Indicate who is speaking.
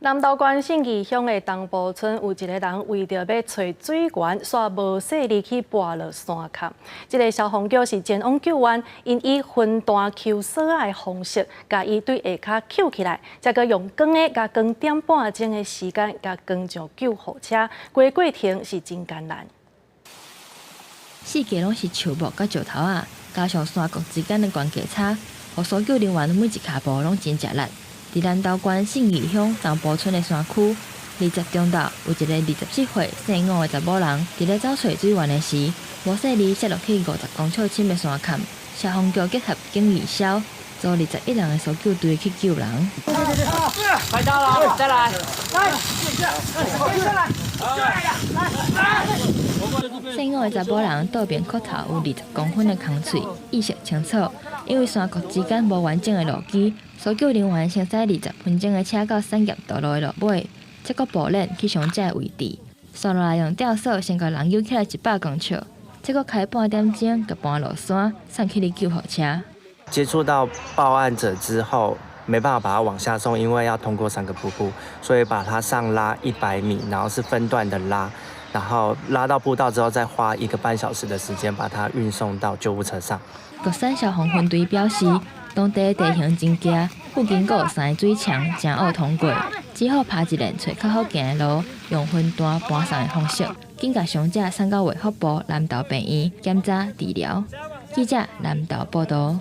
Speaker 1: 南投縣信義鄉的東埔村有一个人為著欲揣水源，煞無細膩去跋落山崁。這个消防局是前往救援，𪜶以分段搝索仔的方式，共伊對下跤搝起來，才閣用扛的共扛點半鐘的時間，共扛上救護車。規過程是真艱難。
Speaker 2: 四界攏是樹木佮石頭仔，加上山谷之間的懸低差，予搜救人員每一跤步攏真食力。佇南投縣信義鄉東埔村的山區，二十中晝有一个24歲姓吳的查某人，佇咧走揣水源的時，無細膩摔落去50公尺深的山崁。消防局結合警義消，組21人的搜救隊去救人。
Speaker 3: 快到了，再來，來，來，來。
Speaker 2: 姓吳的查某人倒爿褲頭有20公分的空喙，意識清楚。因為山谷之間無完整的路基，搜救人員先駛20分鐘的車到產業道路的路尾，才閣步練去傷者的位置。紲落來用吊索先共人揪起來100公尺，才閣開半點鐘，共搬落山，送去救護車。
Speaker 4: 接觸到報案者之後，沒辦法把他往下送，因為要通過三個瀑布，所以把他上拉100米，然後是分段的拉，然後拉到步道之後，再花1個半小時的時間把他運送到救護車上。
Speaker 2: 玉山消防分隊表示，當地地形真崎，附近閣有三个水牆，誠惡通過，只好拍一練揣較好行的路，用分段搬送的方式，緊共傷者送到衛福部南投病院檢查治療。記者南投報導。